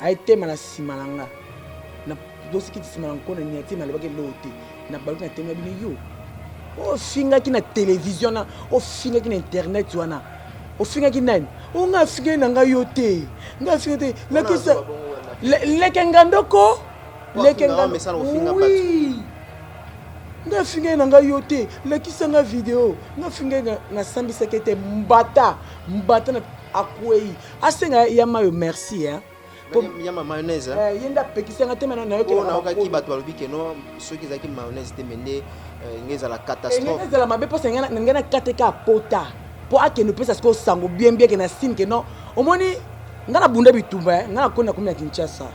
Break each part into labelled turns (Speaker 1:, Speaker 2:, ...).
Speaker 1: Ayetema na nsima na nga na dosikiti nsima na nkona niati me alobaki eloko te. Na baluki na temi ya bino yo ofingaki na television na ofingaki na internet wana ofingaki nani? O nga afingaki na ngai yo te, nga afingaki te. Lakisa leke ngandoko leke ngando oui nga afingaki na ngai yo te, lakisa nga video nga afingaki. Nasambisaki ete mbata mbata na akwei asenga ya mayo merci hein.
Speaker 2: Ya ma mayonnaise
Speaker 1: eh, ye nde apekisi yanga te mena
Speaker 2: nayokaki bato balobi ke no soki ezalaki mayonnaise te me nde eh, nge ezala catastrophe
Speaker 1: ezala mabe mposa ngai nakate ka pota mpo akende opesa sikoyo sango bien bien ke na sine ke non. Omoni ngai nabunda bitumba eh, ngai nakoni nakomi na Kinshasa,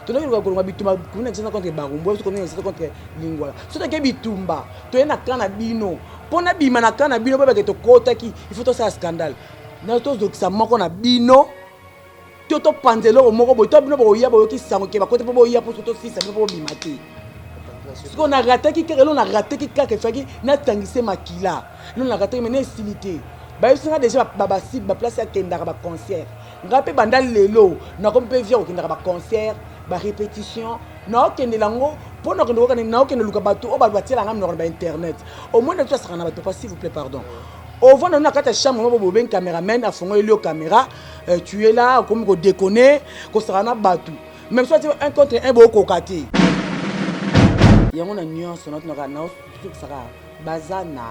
Speaker 1: tondaki luka kolonga bitumba komi na Kinshasa contre Barumbu, biso komi na Kinshasa contre Lingwala. So toke bitumba toye na camp na bino mpo nabima na camp na bino boyebake tokotaki, il faut tosala scandale na tozokisa moko na bino to topanza eloko moko boye to bino bokoya boyoki sango ke bakoti mpo boya mpo tosisa bino mpo bobima te. Sikoyo narataki kaka eloko, narataki kaka efaki natangise makila eloko narataki me na esili te. Bayebisi nga deja babasi baplace akendaka baconcert, ngai mpe banda lelo nakomi mpe via kokendaka baconcert barépétition naokendela yango mpo nakende koka naokende luka bato oyo bato batielanga minoko na bainternet. Omoni na biso asaka na bato papa, s'il vous plaît, pardon, ovanda na kati ya chambre moko bobengi cameraman afongoli yo caméra, tu es là okomi kodéconner kosaka na bato même soit un contre un bokoka te. Yango na nyonso natunaka naosukisaka baza na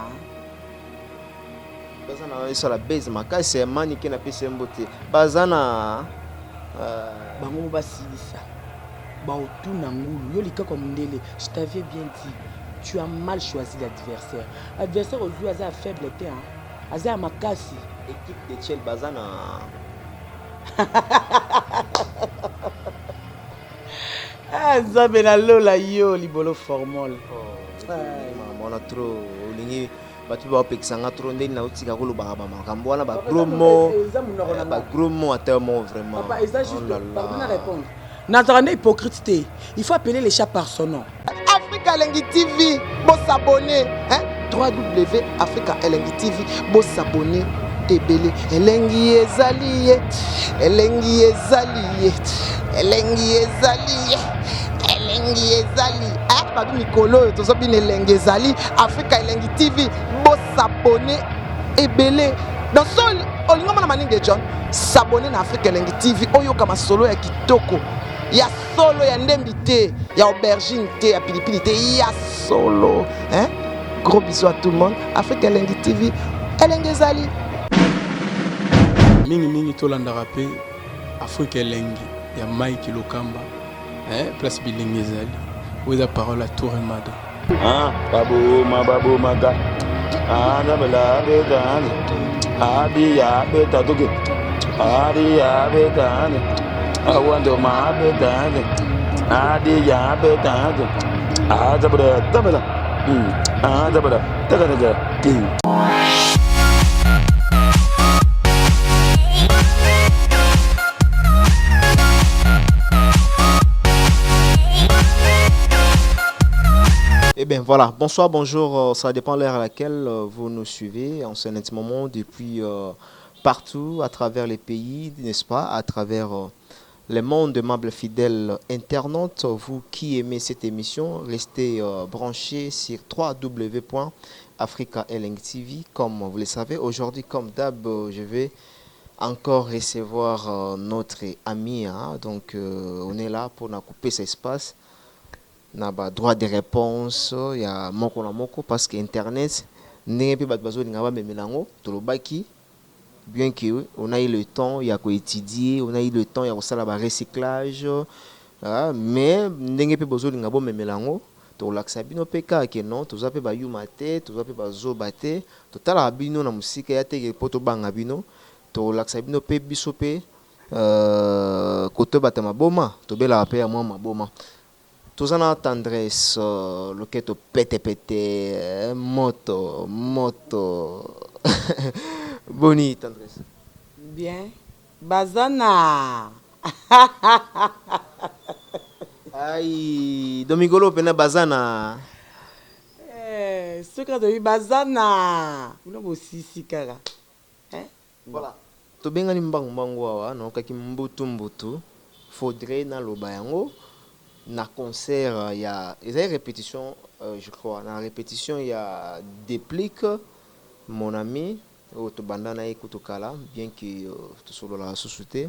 Speaker 2: baza na esala base makasi ya manike napesi ye mbote baza na
Speaker 1: bango mo basilisa baotuna ngulu yo likako ya mondele. Je t'avais bien dit, tu as mal choisi l'adversaire. Adversaire ozwi aza ya faible te hein? Aza ya makasi.
Speaker 2: Équipe de Chel baza na
Speaker 1: ah, Nzambe na lola yo libolo formol.
Speaker 2: Mwana trop olingi bato bapekisa nga trop ndeni naotika kolobaka bamakambo wana bagros mot, bagros mot ata mo vraiment.
Speaker 1: Papa, eza juste pardon na répondre, nazalaka nde hypocrite te, il faut appeler les chats par son nom.
Speaker 3: Africa Elengi TV, bosabonner hein? 3W Africa Elengi TV, bosabonner ebele. Elengi ezali ye, elengi ezali ye, elengi ezali ye, elengi ezali eh, babi mikolo oyo tozobina elengi ezali. Africa Elengi TV, bosabonner ebele. Donc so olingi omona maninge John, s'abonner na Africa Elengi TV, oyoka masolo ya kitoko ya solo, ya ndembi te, ya aubergine te, ya pilipili te, ya solo hein? Gros bisous à tout le monde. Africa Elengi TV, elengi ezali.
Speaker 4: Mingimingi tolandaka mpe Afrika Elengi ya Mike Lokamba eh, place bilengi ezali oyo eza parole ya Toure Mado.
Speaker 5: Ah, baboma babomaka ah, nzambe abeta abi abeta toke adi abeta awandoma abeta adi abeta ah zabada zabada ah zabada taka taka.
Speaker 2: Eh bien voilà, bonsoir, bonjour, ça dépend l'heure à laquelle vous nous suivez en ce net moment depuis partout à travers les pays, n'est-ce pas, à travers le monde, aimables fidèles internautes, vous qui aimez cette émission, restez branchés sur www.africaelengtv. Comme vous le savez, aujourd'hui, comme d'hab, je vais encore recevoir notre ami, hein, donc on est là pour nous couper cet espace. Na ba droit de réponse ya moko na moko parce que internet ndenge mpe bato bazolinga bamemela yango tolobaki bien que on a eu le temps ya koétudier, on a eu le temps ya kosala ba recyclage, ah, mais ndenge mpe bozolinga bomemela yango tokolakisa bino mpe kaka ke non, toza mpe bayuma te, toza mpe bazoba te, totalaka bino na mosika ya teke mpo tobanga bino. Tokolakisa bino mpe biso mpe kote bato ya maboma tobelaka mpe ya mwa maboma. Toza na Tendresse loketo pete pete moto moto boni Tendresse?
Speaker 1: Bien baza na.
Speaker 2: Aïe Domigolo pena baza na.
Speaker 1: Eh soki atobi baza na bino bosisi kaka eh.
Speaker 2: Voilà tobengani mbangu mbangu awa naokaki mbutu mbutu. Faudrait naloba yango na concert ya ezali repetition je crois na repetition ya Deplick mon ami oyo tobanda na ye kutu kala bien que tosololaka susu te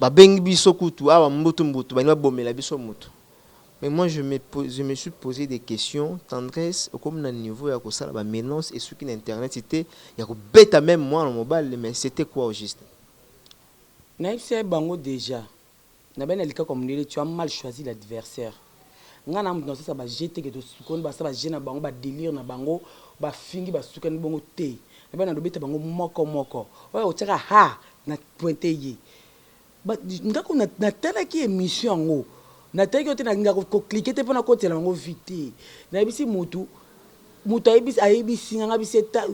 Speaker 2: babengi biso kutu awa mbutu mbutu balingi babomela biso mutu. Mais moi je me je me suis pose des questions tendresse okomi na niveau ya kosala ba menaces esuki na internet te ya kobeta meme mwana mobali mais c'etait quoi au juste?
Speaker 1: Nayebisa ye bango dejà na bani na likaku ya mundele tu as mal choisi l'adversaire nga na mutu nasasa ba jeux te ke tosukani basala ba jeux na bango ba delire na bango ba fingi ba sukani bongo te na bani nalobeta bango moko moko oyo akotiaka ha na pointe ye Ba nga ko na talaki emission yango na talaki yango te na lingaka ko cliquer te pona kotela yango vue te na yebisi mutu mutu ayebisi ayebisi nga nga bisi ta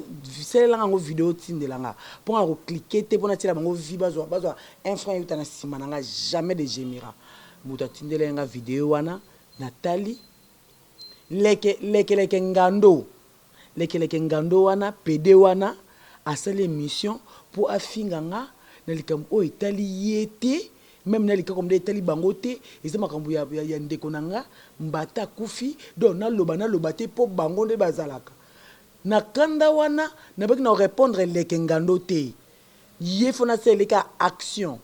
Speaker 1: salela nga yango video otindela nga po nga na ko cliquer te pona tiela bango vue bazwa bazwa un franc ewuta na sima na nga jamais de gemira mutu atindela nga video wana na tali leke leke leke ngando Leke leke ngando wana pede wana asali emission po afinga nga na likambo oyo etali ye te meme na likako nde etali bango te eza makambo ya, ya, ya ndeko na nga mbata akufi donc naloba naloba te po bango nde bazalaka na kanda wana nabaki na repondre leke ngando te ye fo nasalele ka action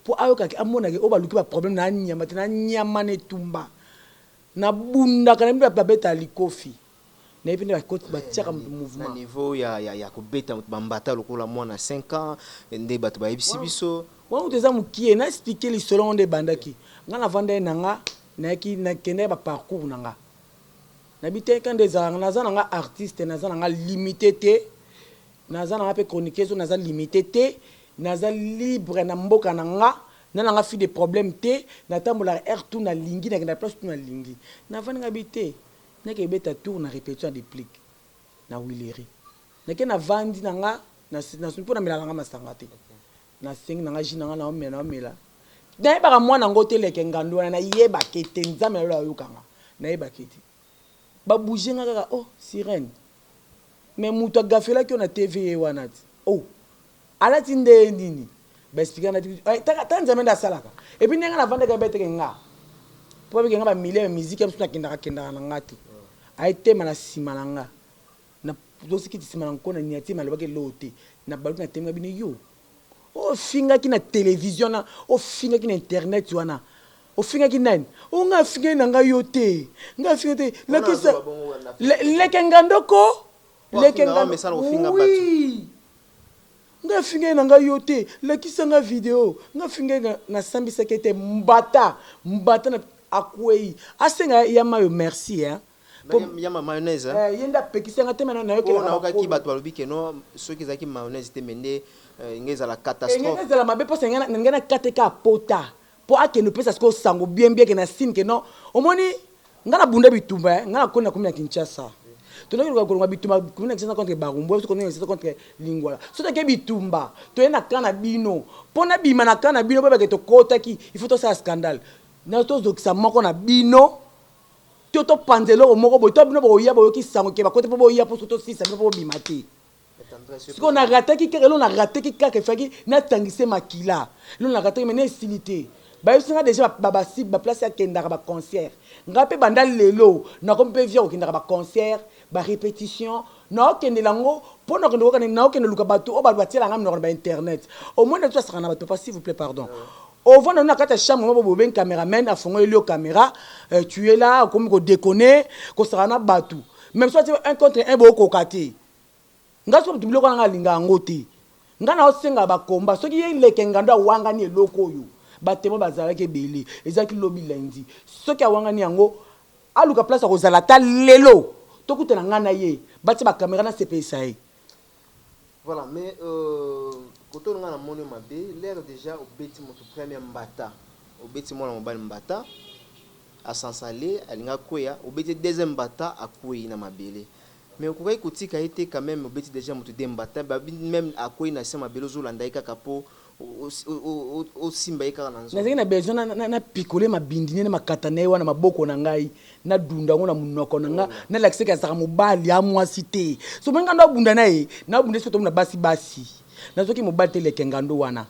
Speaker 1: po ayokaki amonaki oyo baluki ba problème na nyama te na nyama na etumba Nabundaka na bino babetaka likofi nayebi nde batiaka moto mouvement.
Speaker 2: Na niveau ya kobeta moto ba mbata lokola mwana 5 ans nde bato bayebisi biso.
Speaker 1: Wana kutu eza mukie na expliquer lisolo yango nde ebandaki nga navandaki na nga nayaki nakendaki ba parcours na nga nayebi te ka nde ezalaka naza na nga artiste naza na nga limite te naza na nga pe chroniqueuse naza limite te naza libre na mboka na nga Na na nga fille de problème te, na tambolaka heure tout na lingi, na kendaka place tout na lingi. Na vandi nga bi te, na ke beta tour na repetition ya Deplick na Huilerie. Na ke na vandi na nga, na po na melaka na nga masanga te. Na sengi na nga jus na nga nao mela nao mela. Na yebaka mwana ngo te leke ngando wana, na yebaka ye te, Nzambe na lola ayoka nga. Na yebaka ye te. Ba bouger nga kaka oh sirène. Mais mutu a gaffelaki yo na TV ye wana ti. Oh! Alati nde nini? Ba expliquer nga nati eh, ta Nzambe nde asalaka. Et puis ndenge navandaka ye teke nga. Po abike nga ba milieu ya musique ya mosusu nakendaka kendaka na nga te. Aye tema na sima na nga. Na tosi kiti sima na nkona niati mais alobaki eloko te. Na baluki na temi nga bino yo. Ofingaki na television na ofingaki na internet wana. Ofingaki nani? Oh nga afingaki na nga yo te. Nga afingaki te. Lakisa leke ngandoko. Leke ngando. Oui. Nga afingaki na nga yo te lakisa nga video nga afingaki na nasambisaki ye te mbata mbata na akueyi asenga ya mayo merci hein po
Speaker 2: Ya ma mayonnaise
Speaker 1: hein? Eh ye nde apekisi nga te mais
Speaker 2: na yokelaka Po nayokaki batu balobi que non soki ezalaki mayonnaise te mais nde elingi ezala catastrophe.
Speaker 1: Elingaki ezala mabe po na ngai nakate kaka pota po akende opesa sikoyo sango bien bien ke na signe ke non omoni Nga na bunda bitumba eh, nga na koni na komi na Kinshasa. Tondaki luka kolonga bitumba komi na Kinshasa contre Barumbu, biso komi na Kinshasa contre Lingwala. Soki toke bitumba, toye na camp na bino. Po na bima na camp na bino boyeba ke tokotaki, il faut tosala scandale. Na tozokisa moko na bino, to topanza eloko moko boye, to bino bokoya boyoki sango ke bakoti po boya po tosilisa bino po bobima te. Sikoyo na rataki kaka eloko na rataki kaka efaki na tangise makila eloko na rataki mais na esili te bayebisi nga dejà ba ba ba place akendaka ba concert nga pe banda lelo nakomi pe vie ya kokendaka ba concert ba repetition naokendela yango po na kende koyoka naokende luka batu oyo batiela nga minoko na ba internet omoni na biso asakana na batu papa s'il vous plait pardon ovanda na kati ya chambre moko boye obengi cameraman afongoleli yo camera tu es là okomi ko deconner kosakana na batu mais soki atie un contre un bokoka te Nga soki mutu biloko wana nga alinga yango te nga nao senga ba combat soki ye leke ngando awangani eloko oyo ba temoin bazalaki ebele ezalaki lobi lundi soki awangani yango aluka place ya kozala ata lelo tokutana nga na ye batia ba camera na sepelisa ye.
Speaker 2: Voilà mais kote oyo nga na moni yo mabe l'heure dejà obeti mutu première mbata obeti mwana mobali mbata a sansale alingi akweya obeti ye deuxième mbata akweyi na mabele Mais okokaki kotika ye te quand meme obeti dejà mutu de mbata ba meme akweyi na se mabele ozo landa ye kaka po osimba ye kaka na nzoto.
Speaker 1: Nazalaki na besoin na picoler mabindi ne na makata na ye wana maboko na ngai na dunda yango na munoko na nga na lakisa ke azalaka mobali a mwasi te soki omoni nga nde abunda na ye na bunda ye soki tomona basi basi nazoki mobali te leke ngando wana.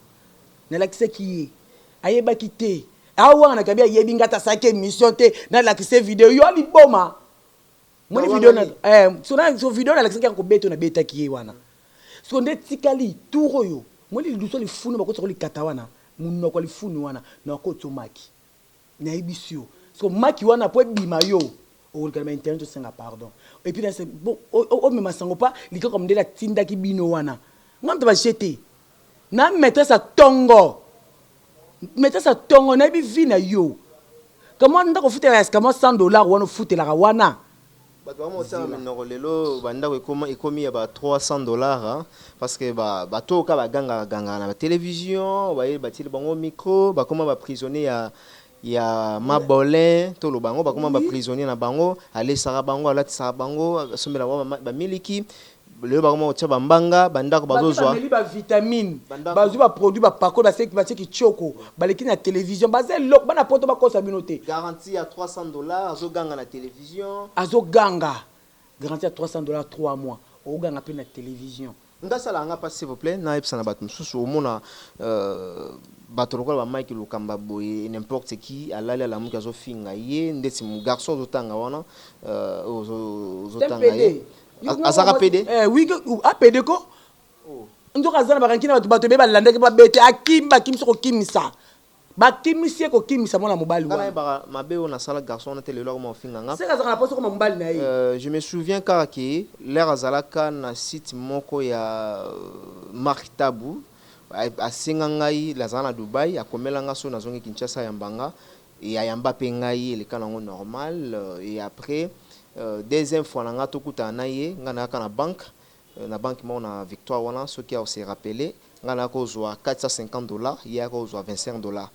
Speaker 1: Nalakisaki ye, ayebaki te. Awangana kabi ayebi nga te, asalaki émission te, nalakisa ye video. Yo liboma. Moni video na eh so na so video nalakisaki yango kobeta, nabetaki ye wana. Siko nde tikali tour oyo. Moni liduso lifuni bakotisa ko likata wana, munoko lifuni wana na okotisa maki. Nayebisi yo. Siko maki wana po ebima yo. Okoleka na internet osenga pardon. Et puis na bon omema sango pa likako mondele atindaki bino wana. Nga moto ba jeter. Na maîtresse ya tongo. Maîtresse ya tongo, nayebi vie na yo. Comment ndako ofutela ya kama $100 wana ofutelaka wana?
Speaker 2: Bato bakoma minoko lelo, bandako ekomi ya ba $300, hein, parce que bato oyo kaka bagangaka gangaka na batélévision, baye batieli bango micro, bakoma baprisonnier ya mabolin. Toloba yango, bakoma baprisonnier na bango. Alesaka bango, alatisaka bango, asombela bango bamiliki. Lelo bakoma kotia bambanga bandako bazozwa.
Speaker 1: Bameli bavitamine, bazwi baproduit, bapakoli, batie kichoko, baleki na télévision, baza eloko. Bana poto bakosa bino te.
Speaker 2: Garantie ya $300, azoganga na télévision.
Speaker 1: Azoganga garantie ya $300, 3 mois, oganga mpe na télévision.
Speaker 2: Nga asala nga mpasi, s'il vous plaît, nayebisa na bato mosusu. Omona bato lokola bamike Lokamba boye, n'importe qui alali, alamuki, azofinga ye. Ndeti garçon ozotanga wana, ozotanga ye azaka pede.
Speaker 1: Oui, apede ko nzoka aza na bakanki na bato. Bato ebele balandaki, babete, akimi, bakimisi, kokimisa, bakimisi ye, kokimisa mwana mobali.
Speaker 2: Wana nayebaka mabe oyo nasala garçon wana te. Lelo akoma kofinga nga.
Speaker 1: Seka azalaka na poso koma mobali na ye.
Speaker 2: Je me souviens kaka ke l'heure azalaka na site moko ya Mark Tabu, asenga ngai, nazala na Dubai, akomela nga so nazongi Kinshasa, ayamba e ayamba mpe ngai, eleka nango normal. Et après, deuxième fois na nga tokutana na ye, ngai nayaka na banque, na banque moko na Victoire wana, soki ose rappeler. Ngai nayaka kozwa $450, ye ayaka kozwa $25.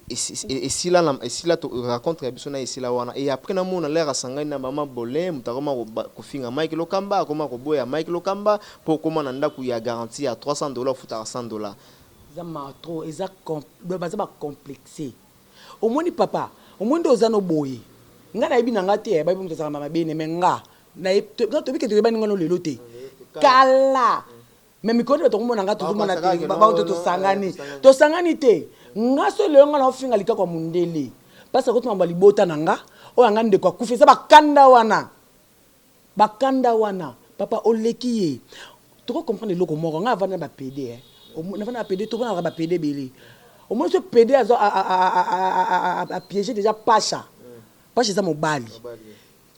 Speaker 2: Esila, esila rencontre ya biso na esila wana. Et après namona l'heure asangani na mama Bolin, moto akoma kofinga Mike Lokamba, akoma koboya Mike Lokamba mpo okoma na ndako ya garantie ya $300, ofutaka $100.
Speaker 1: Eza matro, eza baza bacomplexe. Omoni papa, omoni nde oza no boye. Ngai nayebi na nga te, bayebi moto azalaka mabe ne, mais nga toyebi ke toyebani ngano lelo te, kala. Mais mikolo nde bato komona nga, tozomona te bango, tosangani, tosangani te. Nga so lelo nga naofinga likako ya mondele parce que akotuma balibota na nga oyo anga ndeko akufi, eza bakanda wana, bakanda wana. Papa, oleki ye. Toko comprendre eloko moko. Nga avanda na bapede, navanda na bapede, tomonaka bapede ebele. Omoni so pede azo apiéger déjà Pasha. Pasha eza mobali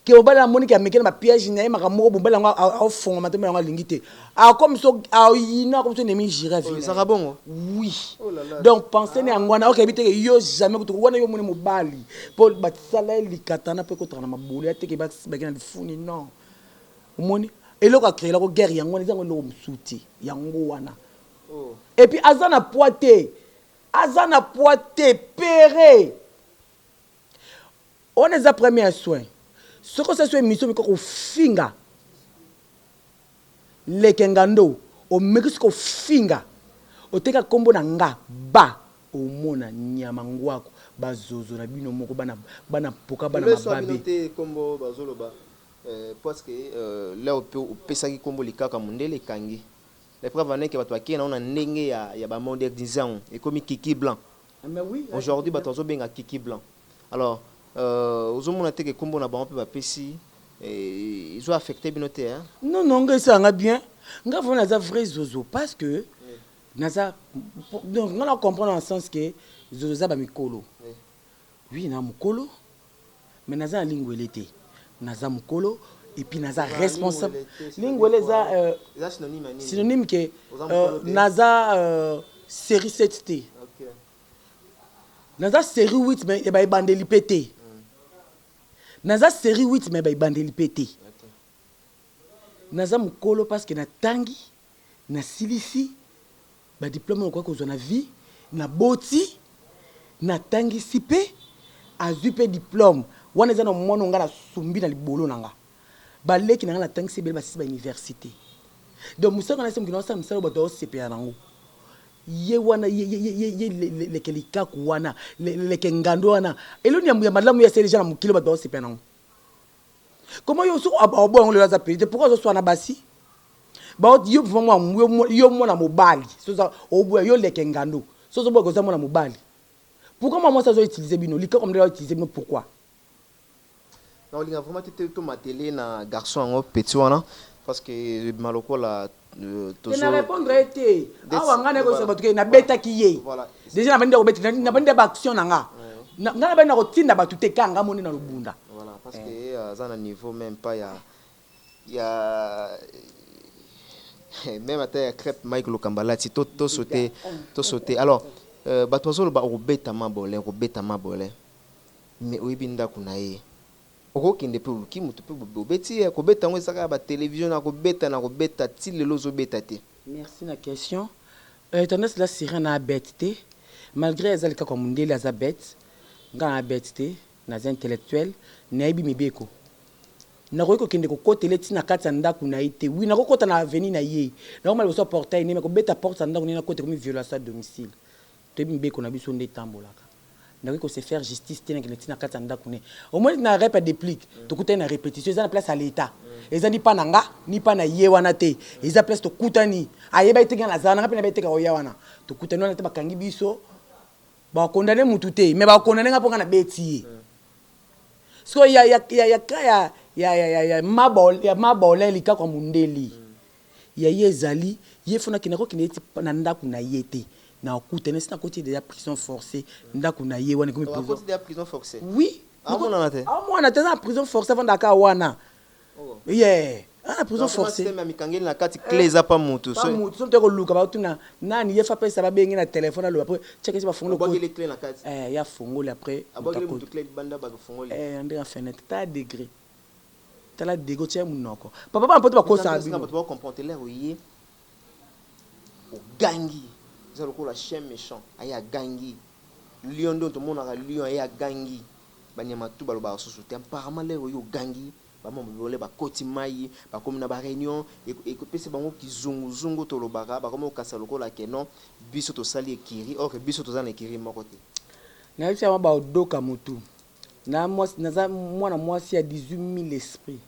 Speaker 1: ke mobali amoniki ameki na bapiège na ye, makambo moko. Mobali yango aofongama te, mobali yango alingi te, akomi so ayina, akomi so ennemi juré.
Speaker 2: Ezaka bongo?
Speaker 1: Oui. Donc pense na yango wana, okeyebi teke yo jamais kutu wana yo omoni mobali mpo basala ye likatana mpo ekotaka na mabolo ya teke baki na lifuni. Non, omoni eloko acréelako guerre yango wana, eza yango eloko mosusu te, yango wana. Et puis aza na poids te, aza na poids te. Pere wana eza premier soin. Soki osali so émission, miko kofinga leke ngando, omeki soki ofinga, oteka nkombo na nga, ba omona nyama ngwako bazozo na bino moko, bana, bana mpoka, bana mababe.
Speaker 2: Te, nkombo bazoloba, parce que leo mpe opesaki nkombo likaka mondele ekangi. La preuve en est que bato bakei nango na ndenge ya bamoderniser yango, ekomi Kiki Blanc.
Speaker 1: Mais oui.
Speaker 2: Aujourd'hui bato bazobenga Kiki Blanc. Alors ozomona te ke nkombo na bango mpe bapesi ezo affecte bino te, hein?
Speaker 1: Non, non, nga esalanga bien. Nga vraiment naza vrai zozo parce que naza, donc nga na comprendre dans le sens que zozo eza bamikolo. Oui, na mokolo, mais naza na lingwele te. Naza mokolo et puis naza responsable. Lingwele eza synonyme ke naza série 7 te, naza série 8, mais baebandeli mpe te. Naza série 8, mais baebandeli mpe te. Naza mokolo parce que natangi, nasilisi badiplôme oyo okoki kozwa na vie. Naboti, natangisi mpe azwi mpe diplôme wana. Eza na mwana nga nasumbi na libolo na nga. Baleki na nga natangisi ebele, basisi bauniversité. Donc mosala na se mokili, nasala mosala oyo bato baosepela nango. Ye wana, ye leke likaku wana, leke ngando wana, eloni ya malamu ya sele na mokili, bato baosepela nango. Comment yo soki aboya yango lelo, aza peli te? Pourquoi azoswana basi? Yo vraiment, yo mwana mobali, oboya yo leke ngando. Soki ozoboya koza mwana mobali, pourquoi mwana mwasi azo utiliser bino likako mndele autiliser bino pourquoi?
Speaker 2: Nakolinga vraiment te te tomatele na garçon yango petit wana parce que ebima lokola
Speaker 1: Te na repondre ye te. Awa nga naye koyebisa bato ke nabetaki ye. Dejà nabandi nde kobeta, nabandi nde ba action na nga. Nga nabandi na kotinda bato te kaka nga moko nde nalobunda.
Speaker 2: Voilà parce que ye aza na niveau meme pas ya ya meme ata ya crepe Mike Lokamba alati to to sauter to sauter alors bato bazoloba okobeta mabolin okobeta mabolin mais oyebi ndaku na ye Okokende pe oluki mutu pe obeti ye kobeta yango eza kaka ba television na kobeta na kobeta ti lelo ozo beta te.
Speaker 1: Merci na question. Tendresse la sirène a bete te malgre aza likaku ya mundele aza bete nga na bete te naza intellectuel nayebi mibeko nakoki kokende kokotela ye ti na kati ya ndaku na ye te oui nako kota na avenue na ye nakoma liboso ya portail ne mais kobeta porte ya ndaku ne nakota ekomi violation ya domicile Toyebi mibeko na biso nde etambolaka. Nakoki ko se faire justice te nakende ti na kati ya ndaku ne. Omoni na rep ya Deplick, tokutani na repetition, eza na place ya l'etat. Eza ni pa na nga, ni pa na ye wana te. Eza place tokutani. Ayebaki te que nga naza wana, nga pe nayebaki te que akoya wana. Tokutani wana te bakangi biso, bako condamner mutu te, mais bako condamner nga po nga nabeti ye. Sikoyo ya ya ya ya cas ya ya ya ya ya ya Mabolin likaku ya mundele. Ya ye ezali ye faut nakende nako kende ye ti na ndaku na ye te na kuta nasi nakoti ye dejà prison force ndaku na ye wana ekomi prison
Speaker 2: Akoti dejà prison force
Speaker 1: oui
Speaker 2: amonana te
Speaker 1: amonana te aza na prison force avandaka kaka wana yeah aza na prison force
Speaker 2: système ya mikangeli na kati cle eza pa mutu
Speaker 1: pa mutu soki koluka batuna nani ye fa pesa babenge na téléphone aloba après check esi bafongoli
Speaker 2: abwakeli cle na kati
Speaker 1: eh ya fongoli après
Speaker 2: abwakeli mutu cle libanda bato fongoli
Speaker 1: eh ndenge fenêtre ta degré Tala degre otia ye munoko. Papa bana poto bakosaka bino.
Speaker 2: Bato ba comprendre te l'heure oye ogangi eza lokola chien mechant aye agangi lion nde tomonaka lion aye agangi ba nyama tout balobaka susu te apparemment l'heure oye ogangi ba mabole bakoti mayi bakomi na ba reunion epesi bango kizunguzungu tolobaka bakomi kokanisa lokola que non biso tosali ecurie or que biso toza na ecurie moko te.
Speaker 1: Nayebisi yango bao doka mutu. Na mwasi naza mwana mwasi ya 18000 esprit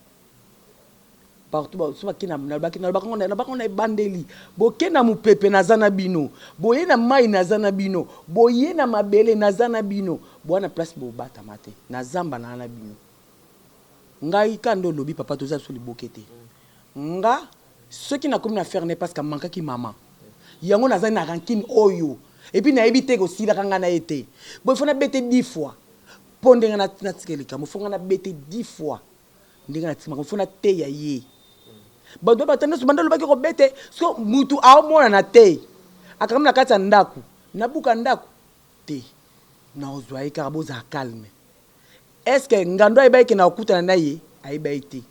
Speaker 1: partout ba so bake na nalobaki nalobaka ngo nalobaka ngo na ebandeli boke na mupepe naza na bino boye na mayi naza na bino boye na mabele naza na bino boa na place bobatama te na zamba naa na bino ngai ka nde olobi papa toza biso liboke te nga soki nakomi na faire ne parce que mankaki maman yango nazali na rancune oyo et puis nayebi te kosilaka ngai na ye te bon il faut nabete 10 fois Po ndenge na tika likambo faut nga na bete 10 fois ndenge na tika makambo faut na teya ye bato ba tendance banda olobaki kobete so mutu aomonana te akangami na kati ya ndako nabuka ndako te nakozwa ye kaka bozala calme est ce que ngando ayebaki ke nakokutana na ye ayebaki te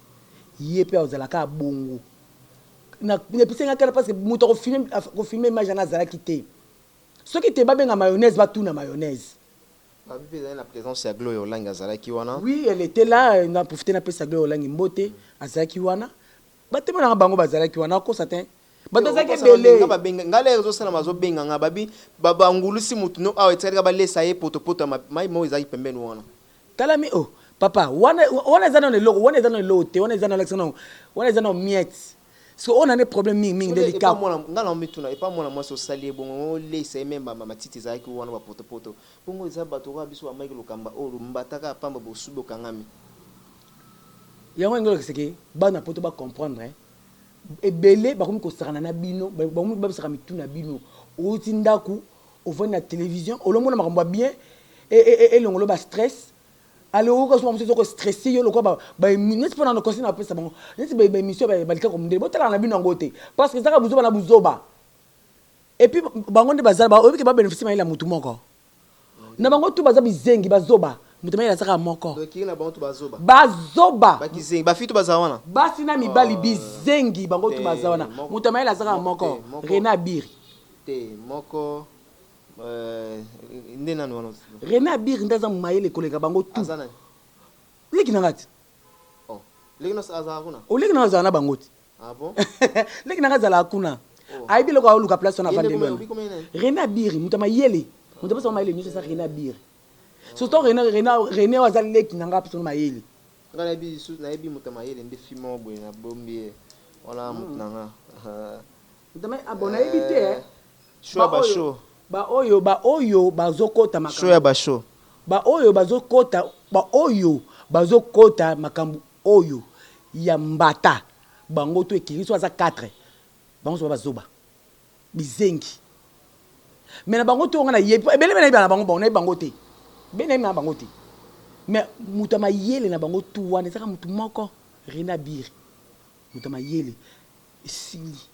Speaker 1: ye mpe akozala kaka bongo napesi nga kala parce que moto akofilme image wana azalaki te soki te babenga mayonnaise batuna mayonnaise.
Speaker 2: Babi pe ezali na presence ya Gloria Olangi azalaki wana.
Speaker 1: Oui elle etait là na profiter na pesa Gloria Olangi mbote azalaki wana ba temoin nanga bango bazalaki wana nakosa tein batu bazalaki ebele.
Speaker 2: Nga babenga nga lere ezo salama bazo benga nga babi ba bangulusi mutu no awa etikali kaka balesa ye potopoto ya mayi moko ezalaki pembeni wana.
Speaker 1: Tala mi oh papa wana wana eza nanu eloko wana eza nanu eloko te wana eza nanu lakisa nanu wana eza nanu miette Sikoyo oyo na nde problème mingi mingi nde likaku.
Speaker 2: Nga na mituna epa mwana mwasi osali ye bongo oleyisa ye meme ba matiti ezalaki wana ba potopoto bongo eza batu lokola biso ba Mike lokamba oyo mbata kaka pamba bosubi okangami.
Speaker 1: Yango elingi olakisa ke bana poto ba comprendre ebele bakomi kosakana na bino bakomi kobebisaka mitu na bino owuti ndaku ovandi na television olomona makambo ya bien elongolo ba stress Ale oyoka soki mosusu oko stresse yo lokola ba neti pona na conseil na pesa bango neti ba emission ba likako mundele botalaka na bino yango te parce que ezaka buzoba na buzoba et puis bango nde baza ba oyebi ke ba beneficie mayele ya mutu moko na bango tout baza bizengi bazoba mutu mayele azaka moko bazoba basi na mibali bizengi bango tout baza wana mutu mayele azaka moko Rene Abiri
Speaker 2: te moko Nde nani wana?
Speaker 1: Rene Abiri nde aza mayele koleka bango tout.
Speaker 2: Aza nani?
Speaker 1: Leki na nga ti.
Speaker 2: Oh. Leki na azalaka kuna?
Speaker 1: Oh, leki na nga azalaka na bango ti.
Speaker 2: Ah bon?
Speaker 1: Leki na nga azalaka kuna. Oh. Ayebi eloko aluka place wana avandeli wana. Rene Abiri, moto ya mayele. Moto apesa mayele nyonso eza Rene Abiri. Surtout Rene Rene Rene oyo aza leki na nga apesa mayele.
Speaker 2: Nga nayebi lisusu nayebi moto ya mayele nde fille moko boye nabombi ye wana moto na nga.
Speaker 1: Ah bon nayebi te eh.
Speaker 2: Choix ba show.
Speaker 1: Baoyo baoyo bazokota
Speaker 2: Show ya bashow.
Speaker 1: Baoyo bazokota, baoyo bazokota makambo oyo ya mbata, bango to ekiri so aza 4, bango so bazoba bizengi. Mais na bango to nga na yebi ebele, me nayebi na bango, bango nayebi bango te, be nayebi na bango te. Mais moto ya mayele na bango tu wana ezaka motu moko, René Abiri. Moto ya mayele esili.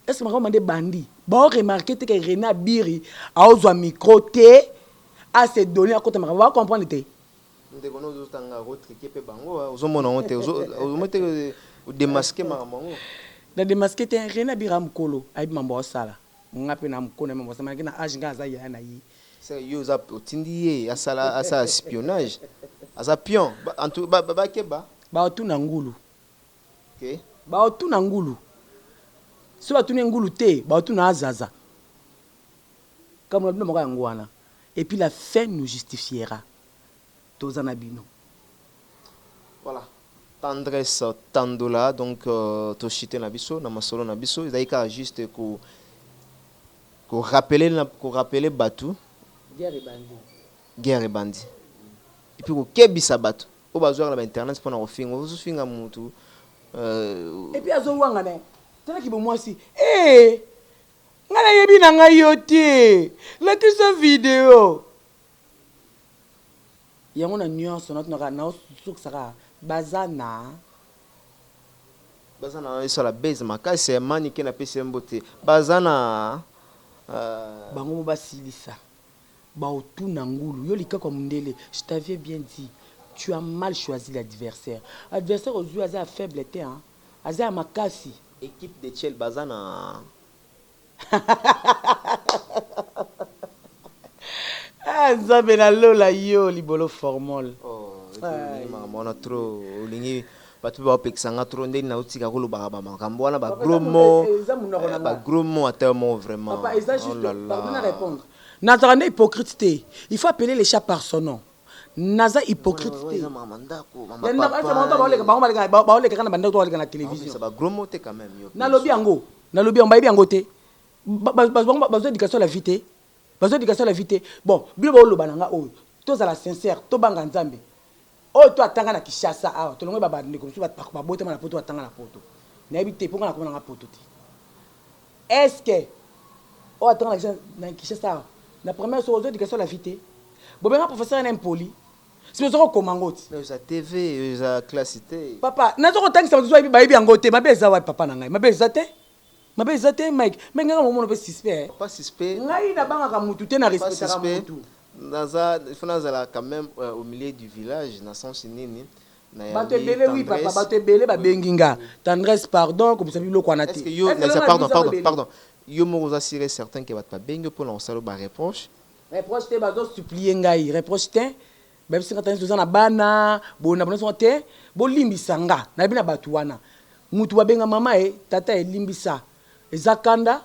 Speaker 1: Est ce que makambo nde bandi bao remarquer te ke René Abiri aozwa micro te, a se donner, akota makambo, bao comprendre te?
Speaker 2: Ndeko no ozotanga otrike mpe bango, ozomona yango te, ozomona te, odémasquer makambo yango.
Speaker 1: Na démasquer te. René Abiri a mokolo ayebi mambo aosala. Nga mpe na mokolo na mambo asala na age, nga aza yaya na ye.
Speaker 2: Yo oza otindi ye asala espionnage, aza pion. Bakeba.
Speaker 1: Baotuna ngulu. Baotuna ngulu. So batuni ngulu te, baotuna azaza kambo na bino moko yango wana. Et puis la fin nous justifiera. Toza na bino.
Speaker 2: Voilà, Tendresse Tandola. Donc toshite na biso na masolo na biso ezali kaka juste ko korappeler na korappeler bato.
Speaker 1: Guerre ebandi.
Speaker 2: Guerre ebandi, et puis kokebisa bato oyo bazwaka na bainternet mpona kofinga. Ozofinga mutu.
Speaker 1: Et puis azowanga na talaki bomwasi e ngai nayebi na ngai yo te, lakisa video yango na nyonso natunaka, naosukisaka baza na
Speaker 2: Baza na esala base makasi ya manike, napesi ye mbote. Baza na
Speaker 1: Bango mo basilisa baotuna ngulu. Yo likako ya mondele, je t'avais bien dit, tu as mal choisi l'adversaire. Adversaire ozwi aza ya faible te, hein? Aza ya makasi.
Speaker 2: Équipe de Chel baza na
Speaker 1: Ah, Nzambe nalola yo libolo formol.
Speaker 2: Oh, olingi makambo wana trop, olingi bato mpe baopekisa nga trop ndenge naotika kolobaka bamakambo wana, bagros mots.
Speaker 1: Eza monoko na nga.
Speaker 2: Bagros mots ata yo moko vraiment.
Speaker 1: Papa, eza
Speaker 2: Oh
Speaker 1: juste
Speaker 2: là là.
Speaker 1: Pardon na répondre, nazalaka nde hypocrite te. Il faut appeler les chats par son nom. Naza hypocrite te.
Speaker 2: Eza makambo ndako.
Speaker 1: Ya ndako, eza bango to baoleka, bango baleka, baoleka kaka na bandako to baleka na télévision.
Speaker 2: Bagros mots te quand même yo.
Speaker 1: Nalobi yango, nalobi yango, bayebi yango te. Bango bazwa éducation ya la vie te, bazwa éducation ya la vie te. Bon, bino baoloba na nga oyo, tozala sincère, tobanga Nzambe. Oyo to atanga na Kinshasa awa, tolongoi babandeko mosusu babotama na Poto, batanga na Poto, nayebi te mpo nga nakoma nanga Poto te. Est ce que oyo atanga na Kinshasa awa na première so ozwa éducation ya la vie te? Bobenga professeur na impoli si oza kokoma yango ti.
Speaker 2: Mais eza TV, eza classe te.
Speaker 1: Papa, naza kotangisa bato bayebi yango te. Mabe eza wapi, papa na ngai? Mabe eza te, mabe eza te. Mike, me ngai momona mpe suspect.
Speaker 2: Pas suspect.
Speaker 1: Ngai nabangaka mutu te, na
Speaker 2: Pas
Speaker 1: respectaka
Speaker 2: suspect.
Speaker 1: mutu.
Speaker 2: Naza, il faut nazala quand même au milieu du village na sens nini na
Speaker 1: Bato ebele, oui papa, bato ebele babengi nga: "Tendresse, pardon, kobisa biloko wana te."
Speaker 2: Est-ce que yo
Speaker 1: Est-ce que
Speaker 2: naza
Speaker 1: lelo
Speaker 2: pardon
Speaker 1: nabimisa
Speaker 2: pardon
Speaker 1: ebele?
Speaker 2: Pardon, yo moko oza sûr et certain ke bato babengi yo mpona kosala bareproche?
Speaker 1: Reproche te, bazosupplier ngai. Reproche te, bayebisi nga: "Tendresse, toza na bana boye na bona te, bolimbisa nga." Nayebi na bato wana, mutu babenga mama e tata elimbisa, eza kanda.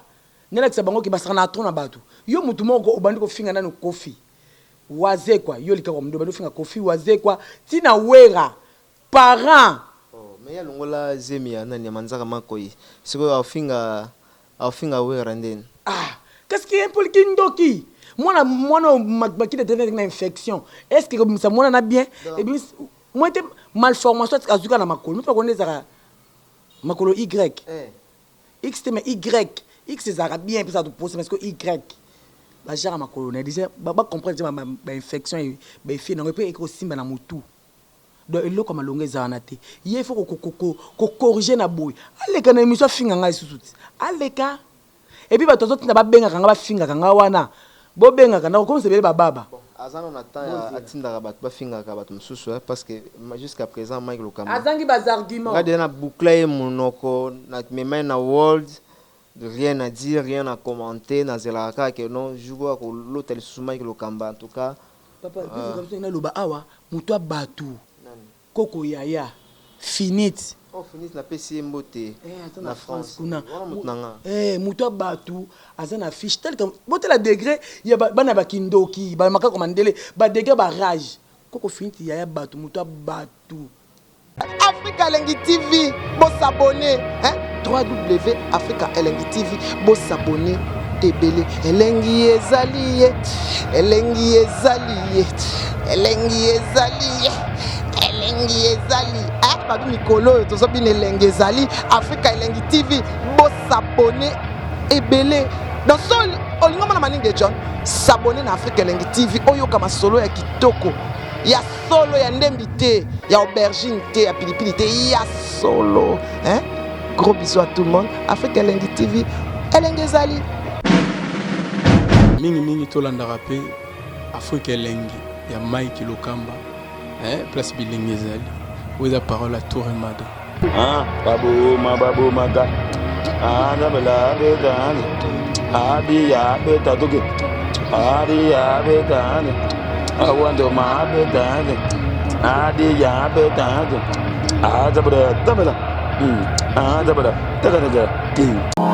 Speaker 1: Nalakisa bango ke basaka na tron na bato. Yo mutu moko obandi kofinga nano Kofi Wazekwa, yo likako mondo, obandi kofinga Kofi Wazekwa ntina Wera parent.
Speaker 2: Oh, mais ya longola zemi ya nani, ya manzaka makoi, sikoyo aofinga Wera ndeni?
Speaker 1: Ah, qu'est-ce qui est impoli? Kindoki. Mwana, mwana oyo makita te na infection. Est ce que kobimisa mwana na bien ebimisi mwa te malformation? Azuka na makolo mpe makolo nde ezalaka makolo y.
Speaker 2: Eh.
Speaker 1: X te, mais y. X ezalaka bien mpe ezalaka topose, mais sikoyo y bajara makolo na ye déjà, bacomprendre déjà bainfection, baeffet nango mpe ekosimba na motu. Donc eloko ya malongo eza wana te. Ye faut kocorriger na boye, aleka na émission, afinga ngai lisusu ti aleka. Et puis bato azotinda babengaka nga, bafingaka nga wana, bobengaka na kokomisa ebele bababa.
Speaker 2: Bon, aza nano na temps ya atindaka bato bafingaka bato mosusu, hein, parce que jusqu'à présent Mike Lokamba
Speaker 1: Azangi baargument.
Speaker 2: Nga deja na boucla ye monoko, na mema ye na world. Rien à dire, rien à commenter. Nazelaka kaka ke non jour oyo akolota lisusu Mike Lokamba en tout cas.
Speaker 1: Papa, naloba awa, moto ya bato koko yaya finite.
Speaker 2: Oh, finite, napesi ye mbote.
Speaker 1: Eh, aza
Speaker 2: na
Speaker 1: na France
Speaker 2: France
Speaker 1: kuna.
Speaker 2: Wana moto na nga.
Speaker 1: Eh, moto ya bato aza na fiche tel que botela degré ya bana bakindoki, bamakako mandele, badegré barage. Koko finite, yaya bato, moto ya bato.
Speaker 3: Africa Elengi TV, bosabonner, hein? 3W Africa Elengi TV, bosabonner. Ebele. Elengi ezali ye, elengi ezali ye, elengi ezali ye, elengi ezali. Eh, babi mikolo oyo tozobina elengi ezali. Afrika Elengi TV, bosabone ebele. Donc so olingi omona Maninge de John, s'abonner na Afrika Elengi TV, oyoka masolo ya kitoko, ya solo, ya ndembi te, ya aubergine te, ya pilipili te, ya solo, hein? Gros bisous à tout le monde. Afrika Elengi TV, elengi ezali.
Speaker 4: Mingimingi tolandaka mpe Afrika Elengi ya Mike Lokamba, eh, place bilengi ezali. Oyo eza parole ya Toure Mado.
Speaker 5: Ah, baboma babomaka. Ah, nzambe beta abi beta toke adi beta awando ma beta adi ya beta ah zabada zabada ah zabada taka taka.